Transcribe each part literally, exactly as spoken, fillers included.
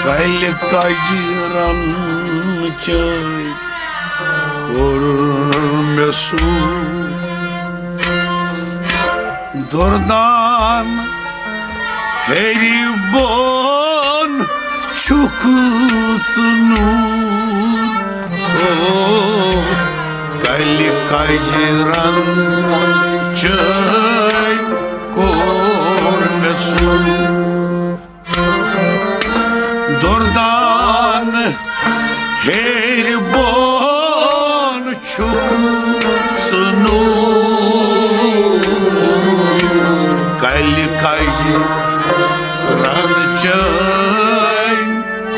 کلہِ کجہِ رن چٲے کوٚر مےٚ سوٗر۔ دُردان ہیٚرِ بۄن چھُکھ ژٕ نوٗر۔ او، کلہِ کجہِ رن چٲے کوٚر مےٚ سوٗر۔ دُردان ہیٚرِ بۄن چھُکھ ژٕ نوٗر۔ کلہِ کجہِ رن چٲے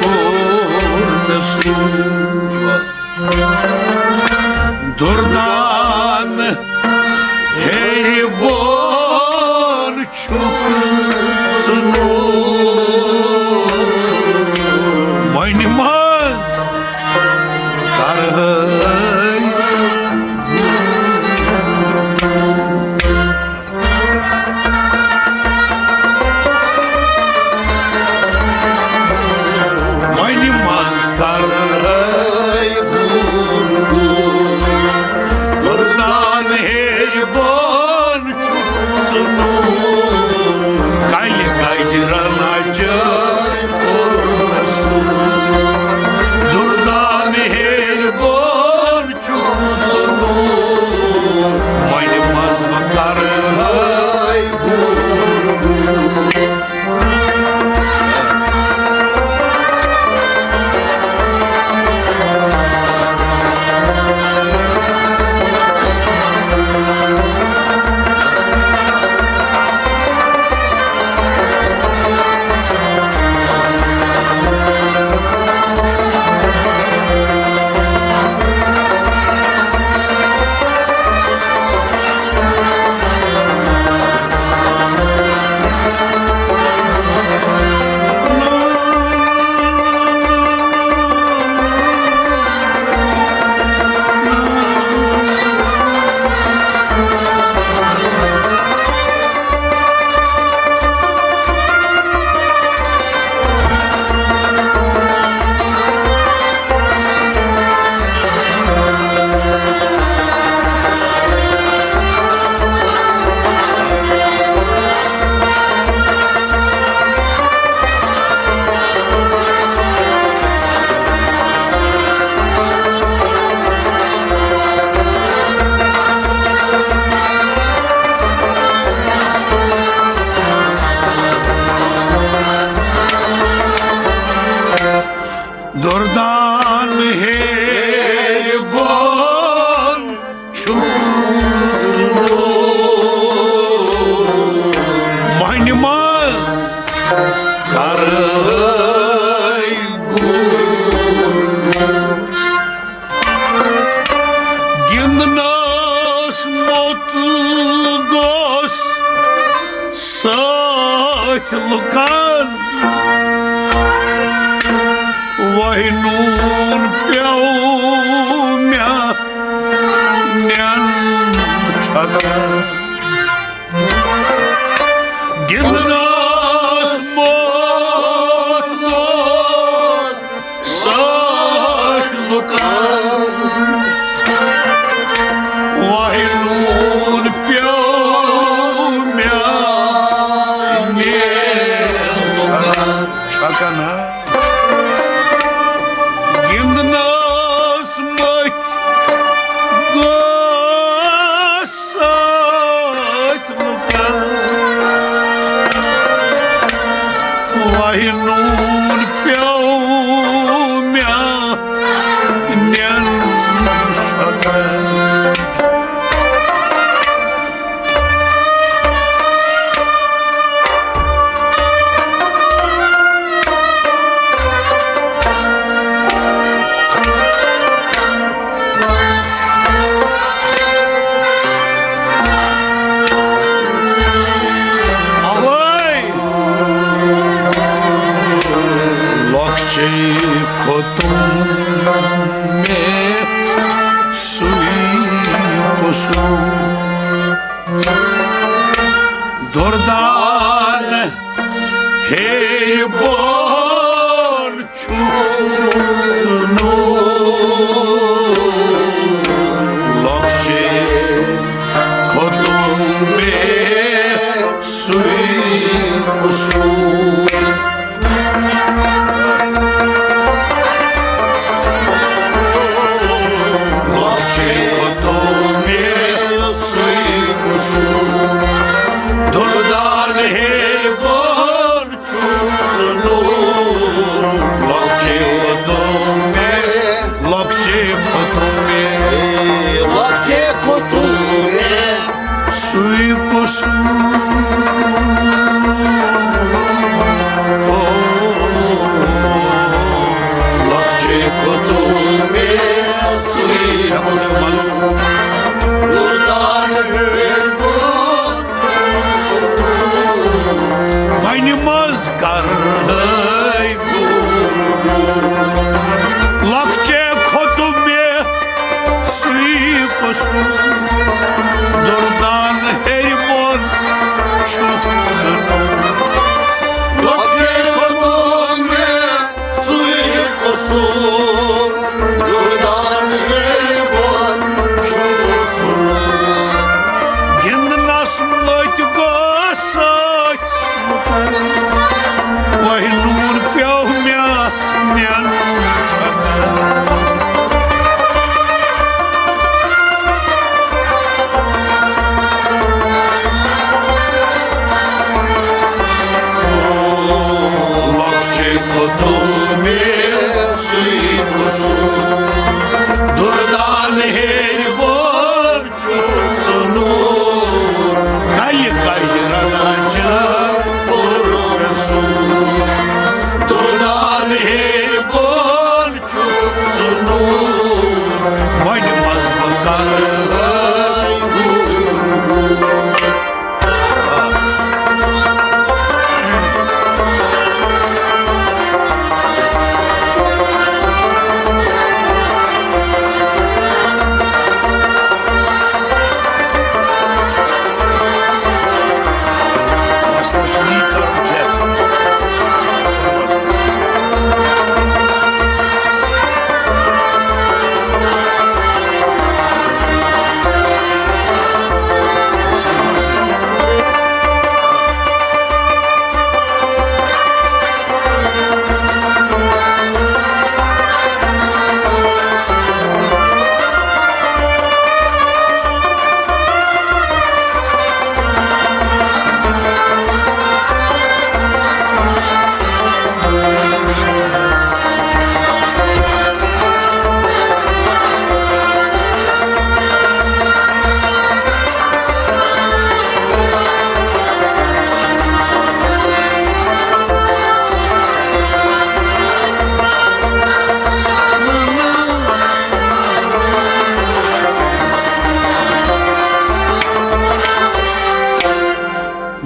کوٚر مےٚ سوٗر۔ دُردان ہیٚرِ بۄن چھُکھ ژٕ نوٗر۔ وۄنہِ منٛز کرہَے وۄنہِ منٛز کرہَے گوٗر گوٗر۔ دُردان ہیٚرِ بۄن چھُکھ ژٕ نوٗر۔ کلہِ کجہِ رن چٲے کوٚر مےٚ سوٗر۔ دُردان ہیٚرِ بۄن چھُکھ ژٕ نوٗر۔ وۄنہِ منٛز بہٕ کرٕ ہاے گوٗر۔ دردان ہیرِ بۄن چھُ مۄہنہِ منٛز کرٕ گوٗر۔ گِنٛدنَس موٚت گوٚژھ سۭتۍ لُکَن، وۄنۍ نوٗن پیوٚو مےٚ نٮ۪ن چھۄکَن۔ گِنٛدنَس موت گوٚژھ سۭتۍ لُکَن، وۄنۍ نوٗن پیوٚو مےٚ نٮ۪ن چھۄکَن۔ گِنٛدنَس مٔتھۍ گوٚژھ سۭتۍ لُکَن، وۄنۍ نوٗن پیوٚو مےٚ نٮ۪ن چھۄکَن۔ اوے لۄکچے کھوٚتُم مےٚ سُے قصوٗر۔ دُردان ہیٚرِ بۄن چھُ ژٕ نوٗر، لۄکچہِ کھۄتہٕ مےٚ سُے قصوٗر۔ لۄکچہِ کھۄتہٕ مےٚ سُے قصوٗر۔ دُردان ہیٚرِ بۄن چھُ ژٕ نوٗر، لۄکچہِ کھۄتہٕ مےٚ، لۄکچہِ کھۄتہٕ مےٚ، لۄکچہِ کھۄتہٕ مےٚ سُے قصوٗر۔ او، لۄکچہِ کھۄتہٕ مےٚ سُے قصوٗر۔ دُردان ہیٚرِ بۄن وَنہِ منٛز کَرٕ ہٲے گوٗر۔ لۄکچہِ کھۄتہٕ مےٚ سُے قصوٗر۔ دُردان ہیٚرِ بۄن چھُ ژٕ نوٗر۔ لۄکچہِ کھۄتہٕ مےٚ سُے قصوٗر۔ دُردان ہیٚرِ بۄن چھُ ژٕ نوٗر۔ گِنٛدنَس مٔتۍ گوٚو سۭتۍ، وۄنۍ نوٗر پیوٚو مےٚ، مےٚ نوٗر چھۄکہٕ۔ لۄکچہِ کھۄتہٕ مےٚ سُے قصوٗر۔ دُردان ہیٚرِ بۄن چھُ ژٕ نوٗر۔ کلہِ کجہِ رنان چھِ پوٚرُن سوٗر۔ دُردان ہیٚرِ بۄن چھُ ژٕ نوٗر۔ وۄنہِ منٛز بہٕ کرٕ ہٲے گوٗر۔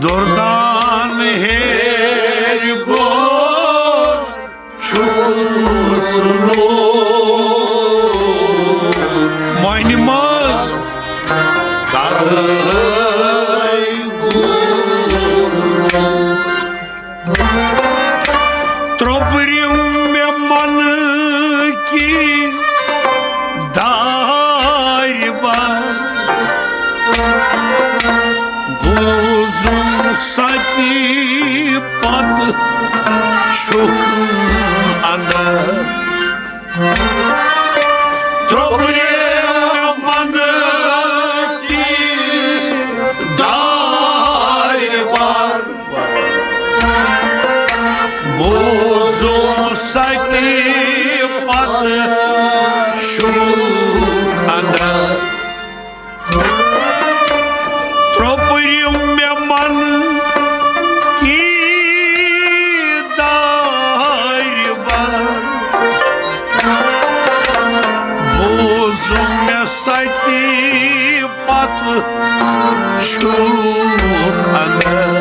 دردان ہیرِ بۄن چھُ ژٕ نوٗر۔ مۄنہِ منٛز کرٕ ہٲے گوٗر۔ ترٛوپرِم مےٚ منہٕ کی دارِ بار۔ بوٗزُم ستی پتہٕ چھُکھ اندر۔ ترٛوپرِم مےٚ منہٕ کی دارِ بار۔ بوٗزُم ستی پتہٕ چھُکھ اندر۔ ترٛوپرِم مےٚ منہٕ کی دارِ بار۔ بوٗزُم مےٚ ستی پتہٕ چھُکھ اندر۔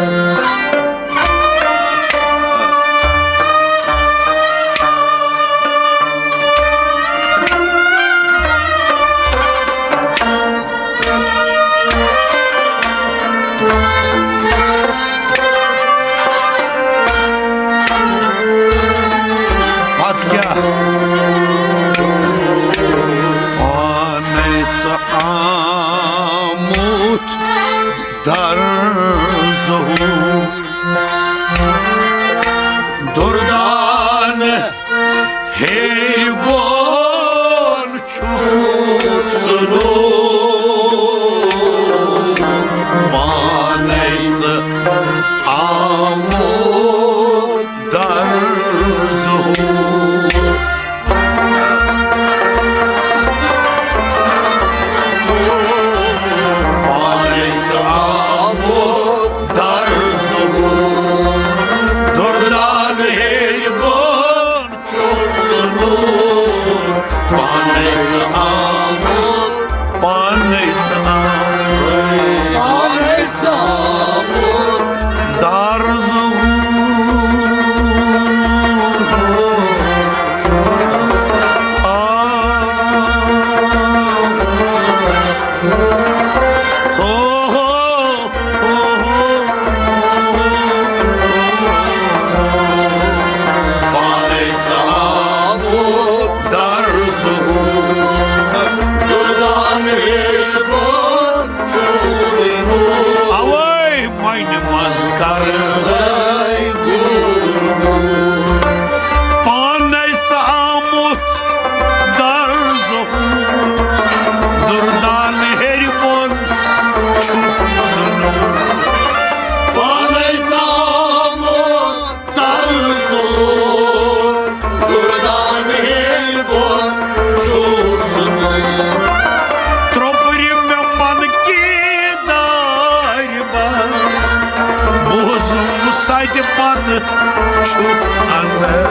چھُکھ اندر۔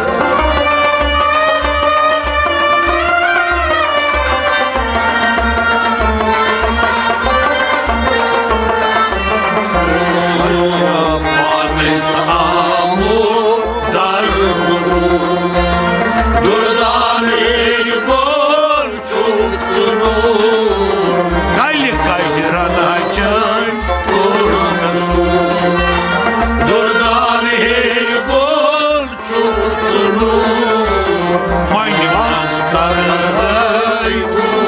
پانے ژٕ آمُت در ضرور، دُردان ہیٚرِ بۄن چھُکھ ژٕ نوٗر۔ کلہِ کجہِ رناچن کوٚرُن سوٗر۔ دُردان ہیٚرِ بۄن چھُکھ ژٕ نوٗر۔ وۄنۍ منٛز کرے دوٗر۔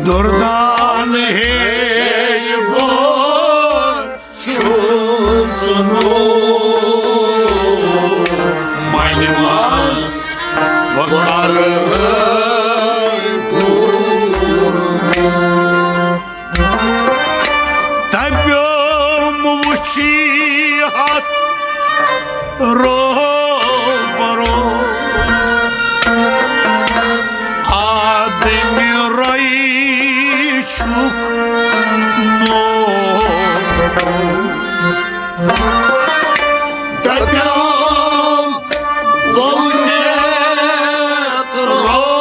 دردان ہے بول چھُس نوٗر۔ وۄنۍ مَس وۄنۍ کَرٕ دوٗر۔ دَپیوم وٕچھی ہَتھ روبرو۔ آدمی رئی چھُکھ نوٗر۔ دَپیوم بہٕ وٕچھتھ روبرو۔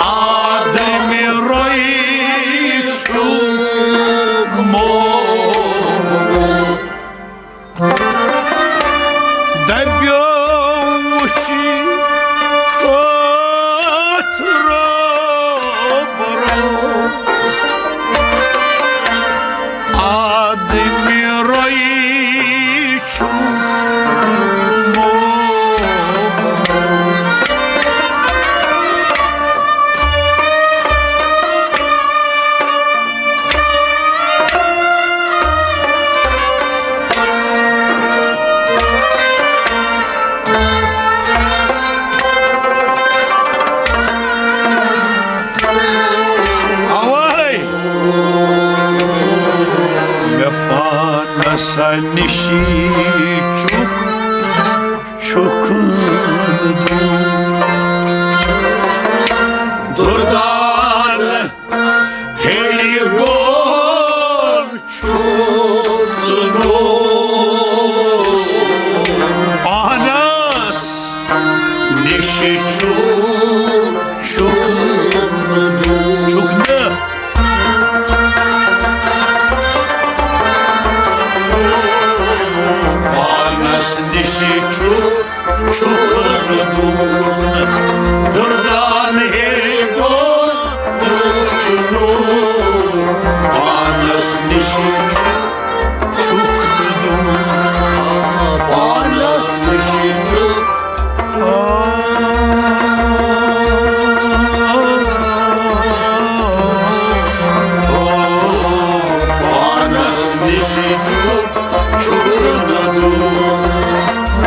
آدمی رئی چھُکھ نوٗر۔ دَپیوم وٕچھی ہَتھ روبرو۔ آدمی رئی چھُکھ نوٗر۔ اوے مےٚ پانس نِشی چھُکھ، چھُکھ دوٗر۔ دُردان ہیٚرِ بۄن چھُکھ ژٕ نوٗر۔ پانس نِش چھُکھ، چھُکھ نہٕ دوٗر۔ چھُکھ نہٕ۔ پانس نِش چھُکھ، چھُکھ نہٕ دوٗر۔ دُردان ہیٚرِ بۄن چھُکھ ژٕ نوٗر۔ پانس نِش چھُکھ، چھُکھ نہٕ دوٗر۔ پانس نِش چھُکھ۔ پانس نِش چھُکھ، چھُکھ نہٕ دوٗر۔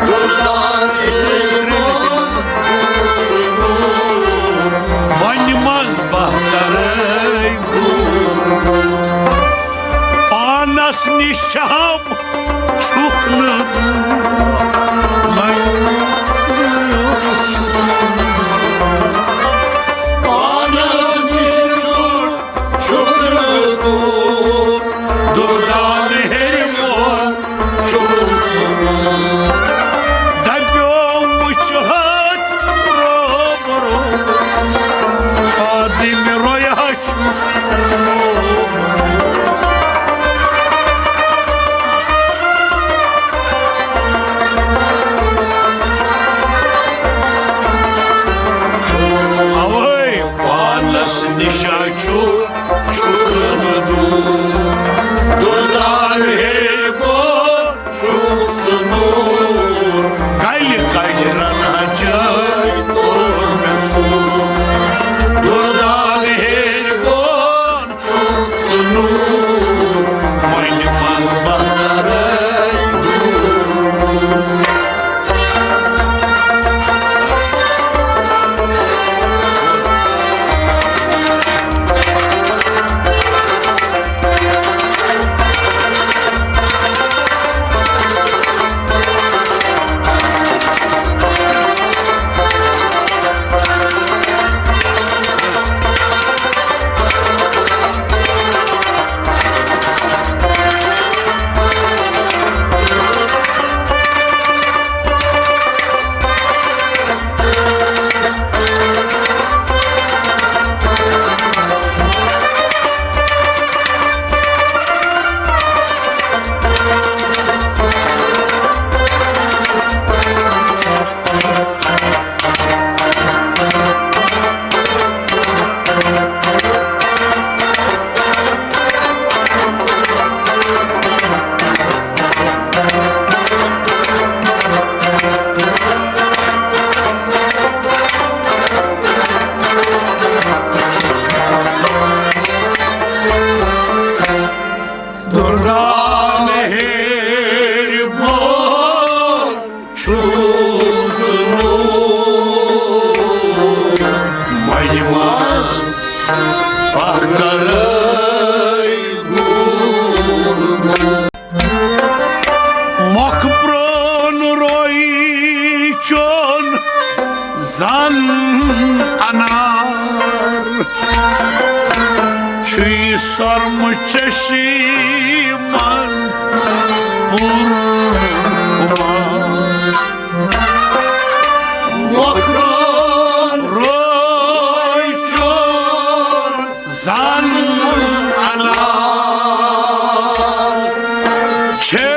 دُردان ہیٚرِ بۄن چھُکھ ژٕ نوٗر۔ وۄنۍ مَس بہٕ کَرے دوٗر۔ پانس نِش چھَم چھُکھ نہٕ دوٗر۔ پانس نِش چھُکھ، چھُکھ نہٕ دوٗر۔ دُردان ہیٚرِ بۄن زن انار چھُے سرمہٕ چشمن پوٗرٕ خُمار۔ مۄکھرون روے چون زن انار چھے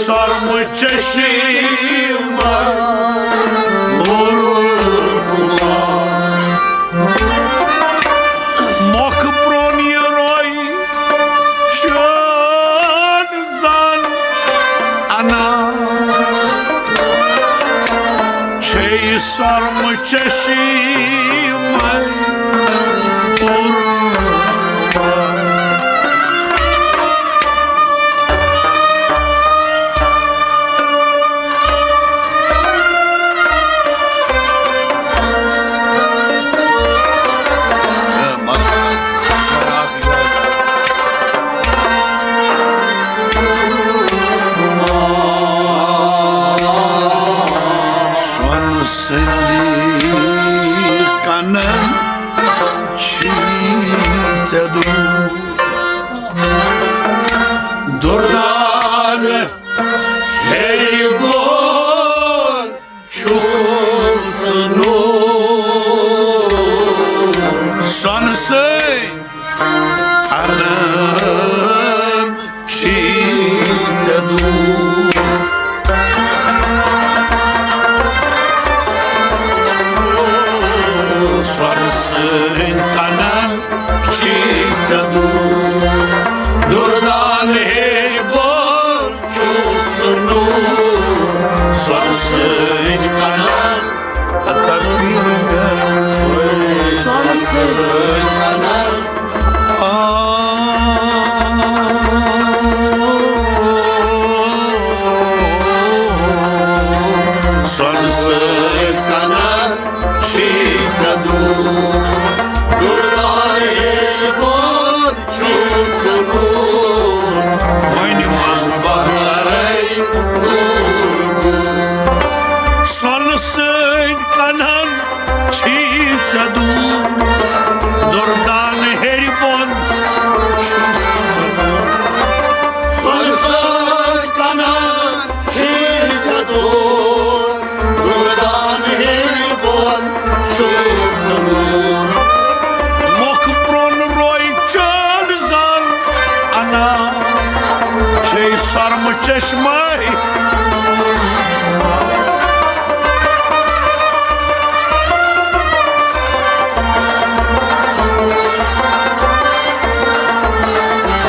سرمہٕ چشمن پوٗرٕ خُمار۔ مۄکھ پرٛون یہِ روے چون زن انار چھے سرمہٕ چشمن پوٗرٕ۔ سۄنہٕ سٕنٛدِ کنن چھی ژےٚ دوٗر۔ دُردانہٕ ہیٚرِ بۄن چھُکھ ژٕ نوٗر۔ سۄنہٕ سٕنٛدۍ کنن چھی ژےٚ دوٗر۔ سۄنہٕ سٕنٛدۍ کنن چھی ژےٚ دوٗر۔ دُردانہٕ ہیٚرِ بۄن چھُکھ ژٕ نوٗر۔ سۄنہٕ سٕنٛدۍ کنن تقدیٖر مےٚ۔ سۄنہٕ سٕنٛدۍ کنن۔ آ، سۄنہٕ سٕنٛدۍ کنن چھی ژےٚ دوٗر۔ دُردانہٕ ہیٚرِ بۄن چھُکھ ژٕ نوٗر۔ وۄنۍ منٛگہٕ بہٕ کرے دوٗر۔ سۄنہٕ سٕنٛدۍ کنن چھی ژےٚ دوٗر۔ دُردانہٕ ہیٚرِ بۄن چھُکھ ژٕ نوٗر۔ سۄنہٕ سٕنٛدۍ کنن چھی ژےٚ دوٗر۔ دُردانہٕ ہیٚرِ بۄن چھُکھ ژٕ نوٗر۔ مۄکھ پرٛون روے چون زن انار چھے سرمہٕ چشمے۔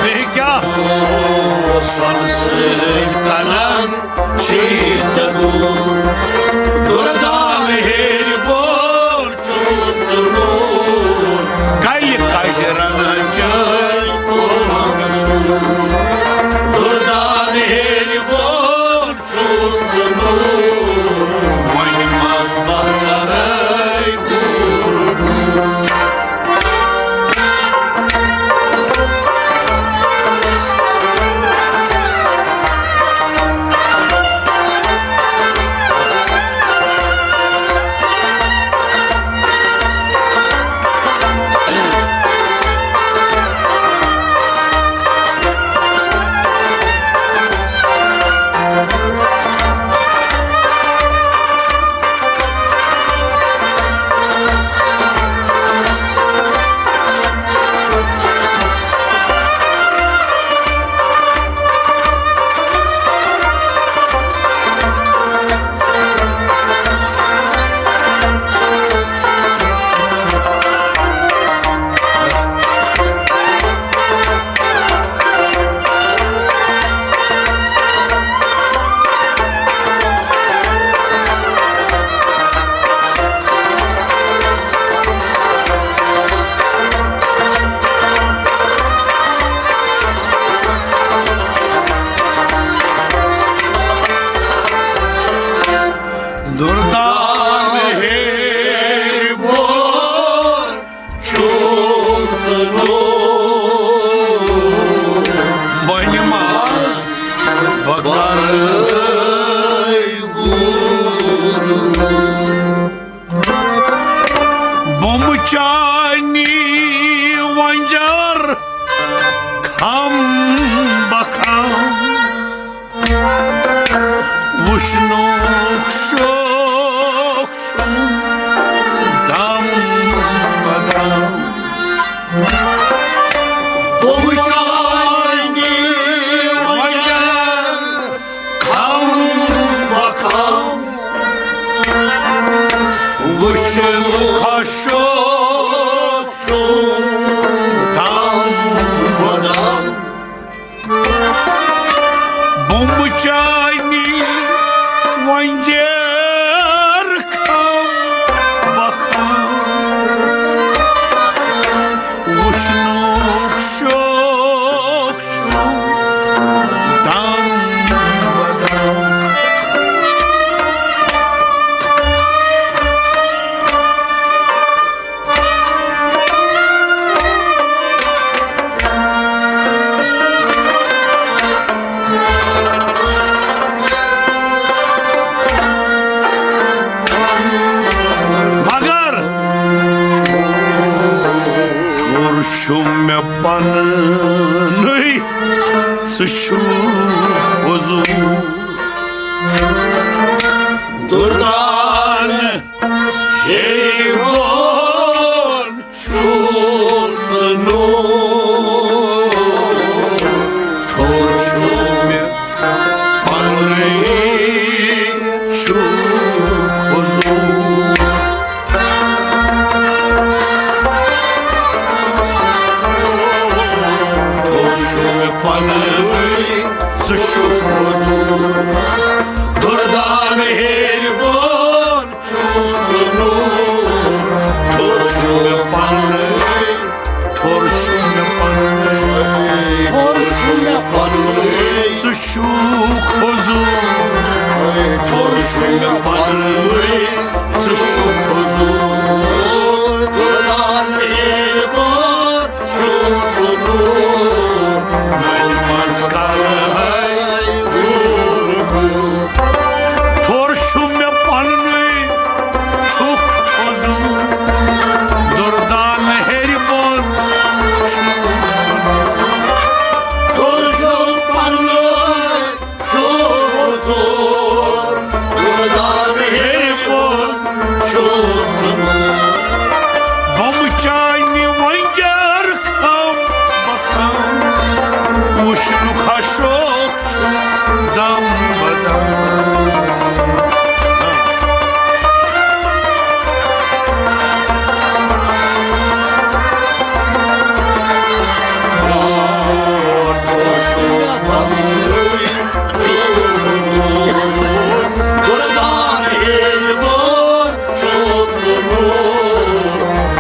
بیٚیہِ کیٛاہ؟ سۄنہٕ سٕنٛدۍ کنن چھی ژےٚ دوٗر۔ دُردانہٕ ہیٚرِ بۄن چھُکھ ژٕ نوٗر۔ کلہِ کجہِ رنن چٲنۍ پوٚرمُت سوٗر۔ دُردانہٕ ہیٚرِ بۄن چھُکھ ژٕ نوٗر۔ وۄنۍ منٛگہٕ بہٕ کرے دوٗر۔ دُردانہٕ ہیٚرِ بۄن چھُکھ ژٕ نوٗر۔ وۄنۍ منٛگہٕ بہٕ کرے دوٗر۔ وٕچھنُک شوق چھُم دم بدم۔ بہٕ وٕچھاے نہٕ وۄنۍ کم بخم، وٕچھنُک شوق چھُم دم بدم۔ بمبہٕ چاے نی وۄنۍ جیر کھم بخم، وٕچھنُک شوق چھُم دم بدم۔ مگر کوٚر چھُم مےٚ پننُے، ژٕ چھُکھ فضوٗل۔ دُردان ہیٚرِ بۄن چھُکھ ژٕ نوٗر، ٹھوٚر چھُ مےٚ پننُے، چھُکھ فضوٗل۔ ٹھوٚر چھُ مےٚ پننُے، ژٕ چھُکھ فضوٗل۔ دُردان ہیٚرِ بۄن چھُکھ ژٕ نوٗر، ٹھوٚر چھُ مےٚ پننُے، ٹھوٚر چھُ مےٚ پننُے، ٹھوٚر چھُ مےٚ پننُے، ژٕ چھُکھ فضوٗل۔ ٹھوٚر چھُ مےٚ پننُے، ژٕ چھُکھ فضوٗل۔ دُردان ہیٚرِ بۄن چھُکھ ژٕ نوٗر، نَرِ منٛز کَرٕ ہے گوٗر گوٗر۔ ٹھوٚر چھُ مےٚ پننُے، چھُکھ فضوٗل۔ دُردان ہیٚرِ بۄن چھُکھ ژٕ نوٗر۔ ٹھوٚر چھُ پننُے، چھُکھ فضوٗل۔ دُردان ہیٚرِ بۄن چھُکھ ژٕ نوٗر۔ بمبہٕ چاے نی وۄنۍ جیر کھم بخم، وٕچھنُک ہا شوق چھُم دم بدم۔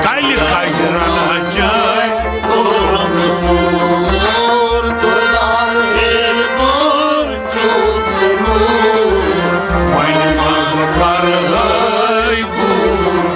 کلہِ کجہِ رنہٕ چاے کوٚرُن سوٗر۔ دُردان ہیٚرِ بۄن چھُکھ ژٕ نوٗر، وۄنۍ منٛز کرٕ ہے گوٗر۔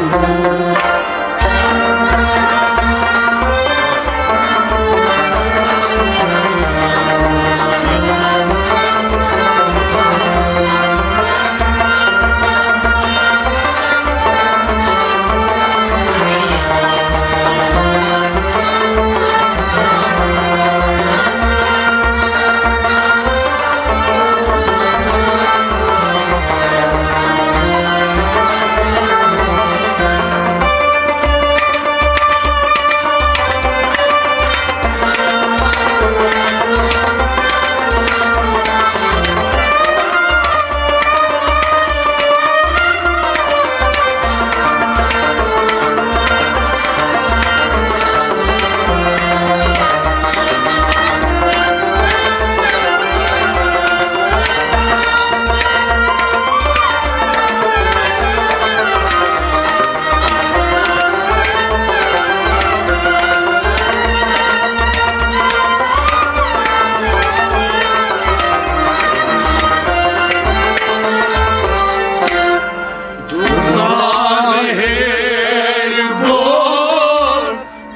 دُردان ہیٚرِ بۄن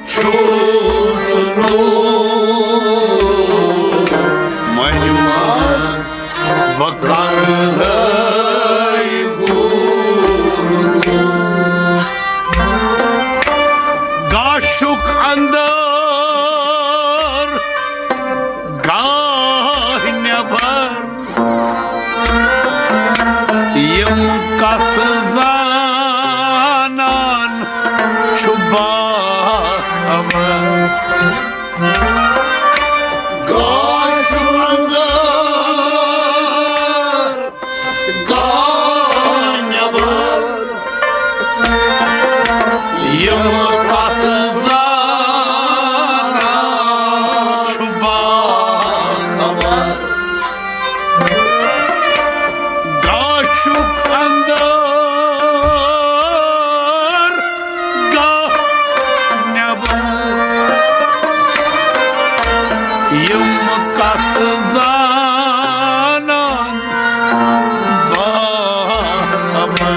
چھُکھ ژٕ نوٗر، مَنہِ منٛز بہٕ کرٕ ہے گوٗر۔ گاشُک اندر، گاہ نٮ۪بر، گاہ چھُ اندر، گاہ نٮ۪بر، یِم کتھ زانان چھُ باخبر۔ گاہ چھُکھ اندر، گاہ نٮ۪بر، یِم کتھ زانان باخبر۔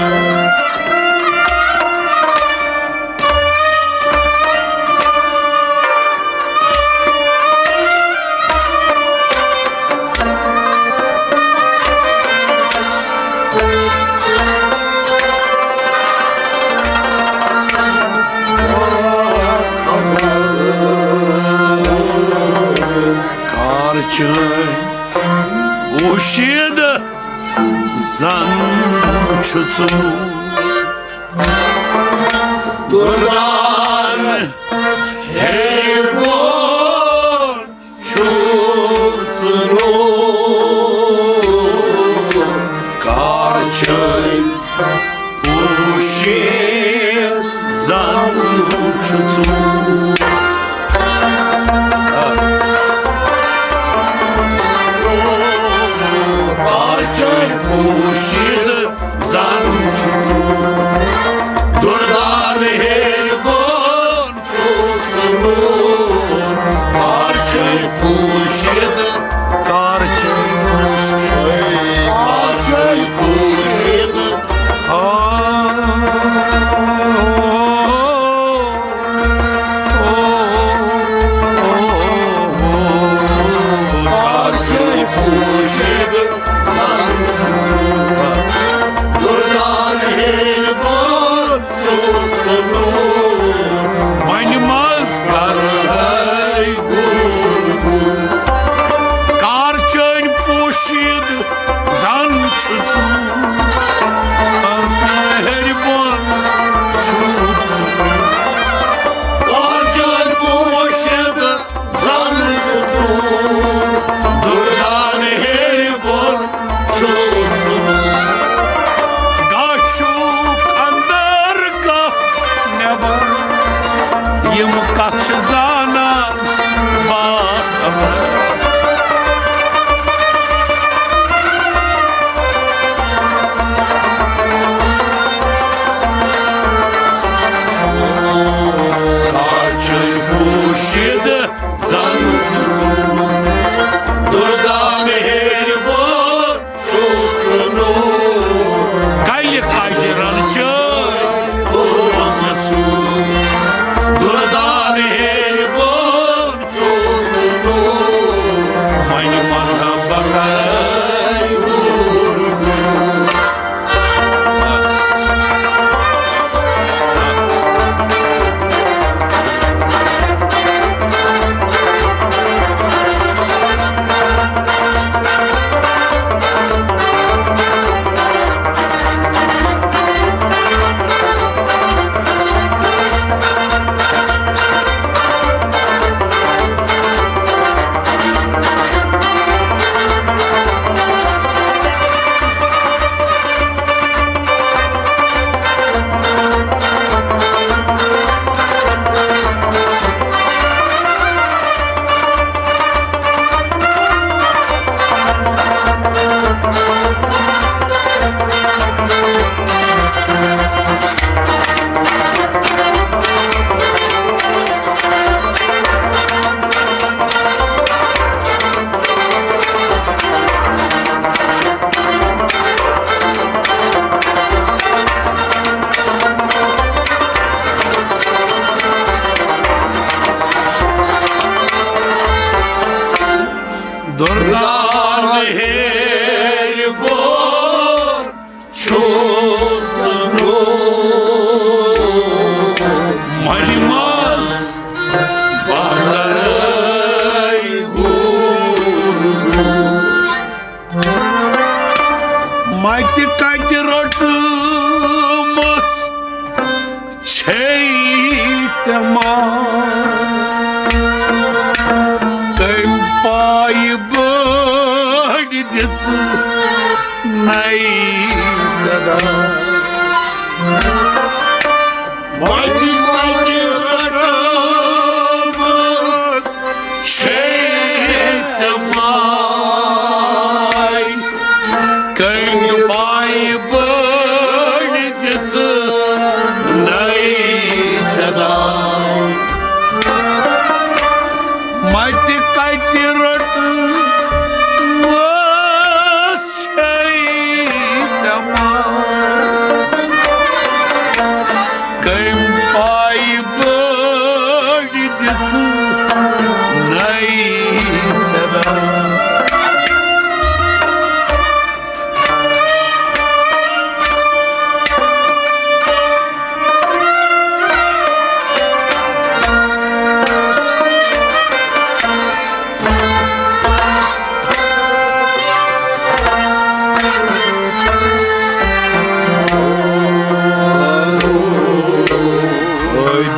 کار چٲنۍ پوشیدٕ زن چھُ ژٕ۔ دُردان ہیٚیہِ بۄن چھُ ژٕ نوٗر۔ کار چٲنۍ پوشیٖد زن چھُ ژٕ۔ کار چٲنۍ پوشیٖد زن چھُ ژٕ۔ دُردان ہیٚیہِ بۄن چھُ ژٕ نوٗر۔ کار چٲنۍ پوشیٖد، کار چٲنۍ پوشیٖد، کار چٲنۍ پوشیٖد۔ آ، کار چٲنۍ پوشیٖد۔ دُردان ہیٚیہِ بۄن چھُ ژٕ نوٗر۔ وۄنہِ منٛز کرٕ ہے گوٗر گوٗر۔ کار چٲنۍ پوشیٖد زن چھُ ژٕ۔ ہیٚرِ بۄن چھُ ژٕ۔ کار چٲنۍ پوشیٖد زن چھُ ژٕ۔ دُردان ہیٚرِ بۄن چھُ ژٕ۔ گاہ چھُکھ اندر، گاہ نٮ۪بر، یِم کتھ چھِ زانان باخبر۔ کار چٲنۍ پوشیٖد زن چھُ ژٕ۔ دُردان ہیٚرِ بۄن چھُ ژٕ نوٗر۔ کلہِ کجرن چٲنۍ کوٚرُن سوٗر۔ دُردان ہیٚرِ بۄن چھُ ژٕ نوٗر۔ وۄنۍ مذہب کرے گوٗر گوٗر۔ دُردان ہیٚرِ بۄن چھُ ژٕ نوٗر۔ مَنہِ منٛز بہٕ کرے گوٗر گوٗر۔ مَتہِ کَتہِ رٔٹمٕژ چھے ژےٚ ما؟ نَے ژےٚ دَگ۔ وَتہِ وَتہِ رَٹٲومٕژ چھے ژےٚ پَے، کٔمۍ پَے بٔڑۍ دِژٕ نَے ژےٚ دَگ۔ مَتہِ کَتہِ رٔٹمٕژ چھے ژےٚ پَے، کٔمۍ پَے بٔڑۍ دِژٕ نَے ژےٚ دَگ۔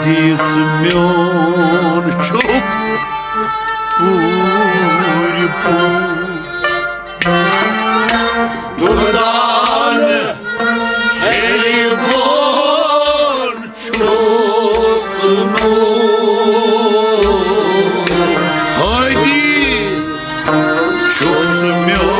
دِژ میون چھُکھ پوٗرِ پوٗرِ۔ دُردان ہیٚلہِ بۄن چھُکھ ژٕ میون۔ ہٲدی چھُکھ ژٕ میون۔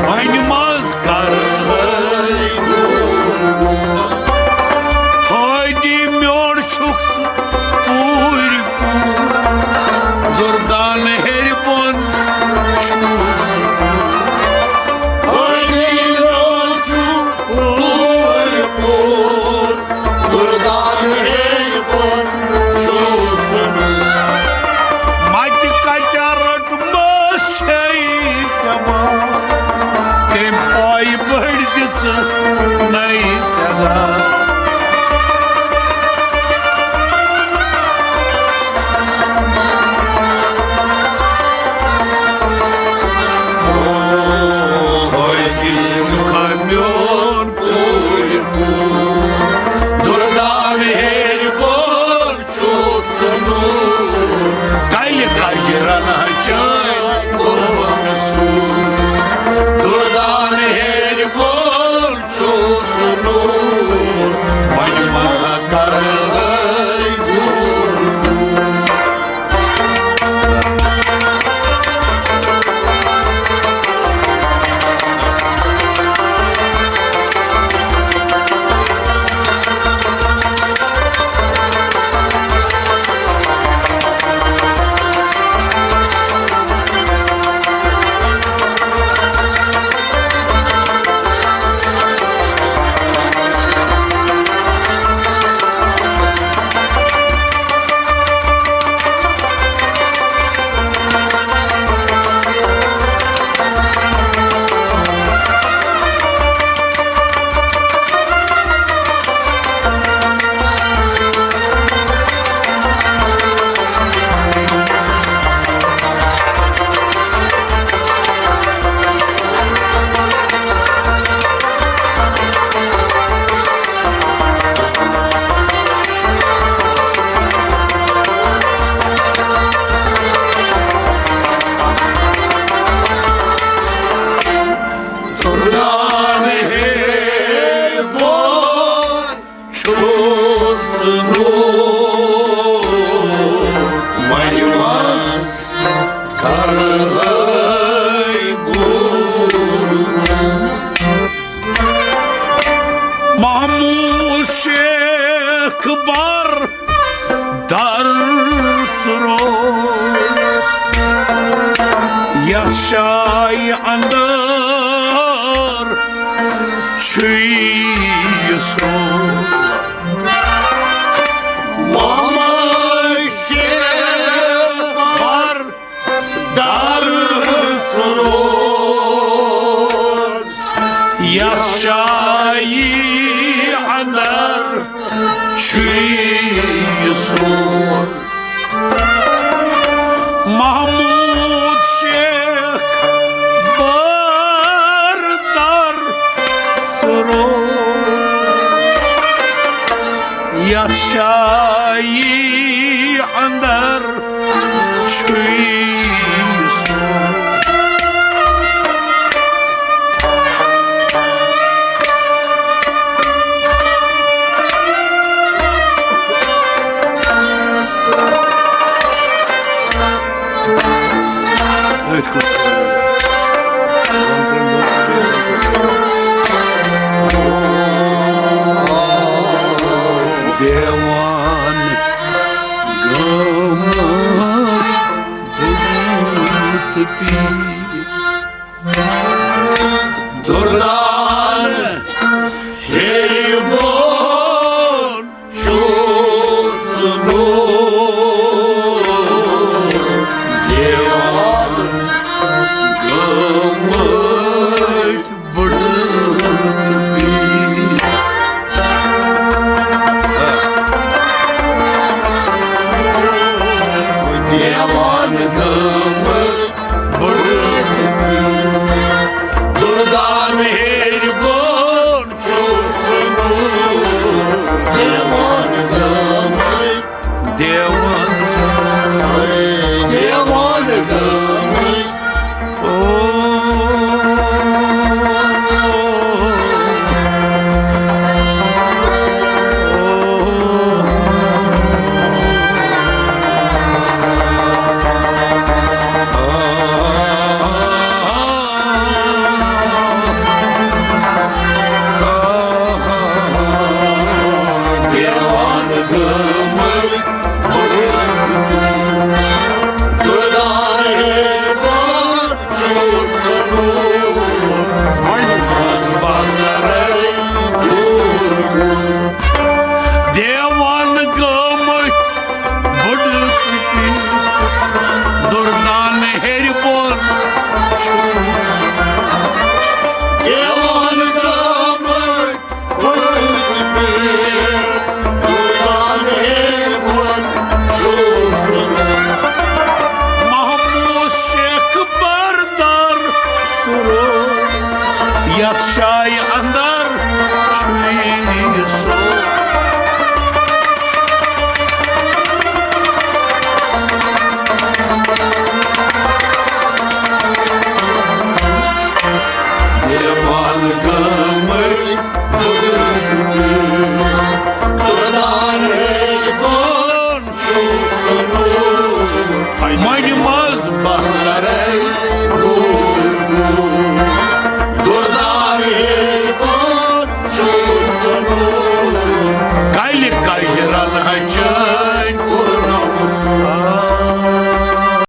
وۄنۍ مہ حظ کر ہٲدی میون چھُکھ ژٕ پوٗرِ پوٗرِ۔ دُردان ہیٚرِ بۄن چھُکھ ژٕ۔ ہٲدی میون چھُکھ پوٗرِ پوٗرِ۔ دُردان ہیٚرِ بۄن چھُکھ ژٕ۔ مَتہِ کَتہِ رٔٹمٕژ چھے ژےٚ پَے، کٔمۍ پَے بٔڑۍ دِژٕ نَے ژےٚ دَگ۔ ہٲدی چھُکھا میون پوٗرِ پوٗرِ۔ دُردان ہیٚرِ بۄن چھُکھ ژٕ نوٗر۔ کَلہِ کَجہِ رَنان چٲنۍ قربان سوٗر۔ دُردان ہیٚرِ بۄن چھُکھ ژٕ نوٗر۔ وۄنۍ مہ کَرٕ دوٗر۔ شاے اندر چھُے یہِ سور۔ محمد شیخ بر در ژٕ روز، یتھ شاے اندر چھُے یہِ سور۔ محمود شیخ بر در ژٕ روز، یتھ شاے اندر چھُے سون۔ دیوان گامہٕ بُڈٕ تہٕ پیٖر۔ دُردان ہیٚیہِ بۄن چھُ ژٕ نوٗر۔ دیوان گامٕکۍ بُڈٕ تہٕ پیٖر۔ دیوان گامٕکۍ بُڈٕ تہٕ پیٖر۔ دُردان ہیٚرِ بۄن چھُ ژٕ نوٗر۔ دیوان گامٕکۍ دیوان، دیوان گامٕکۍ۔ او، او، او۔ دیوان گامٕکۍ۔ دیوان گامٕکۍ بُڈٕ تہٕ پیٖر، دُردان ہیٚرِ بۄن۔ دیوان گامٕکۍ محمود شیخ بردار سُرو، یتھ شاے اندر چھُے سُرو۔ دیوان گامٕکۍ بُزرگ تُردان ہیٚکہِ بۄن چھُ سُہ نوٗر۔ وۄنۍ ما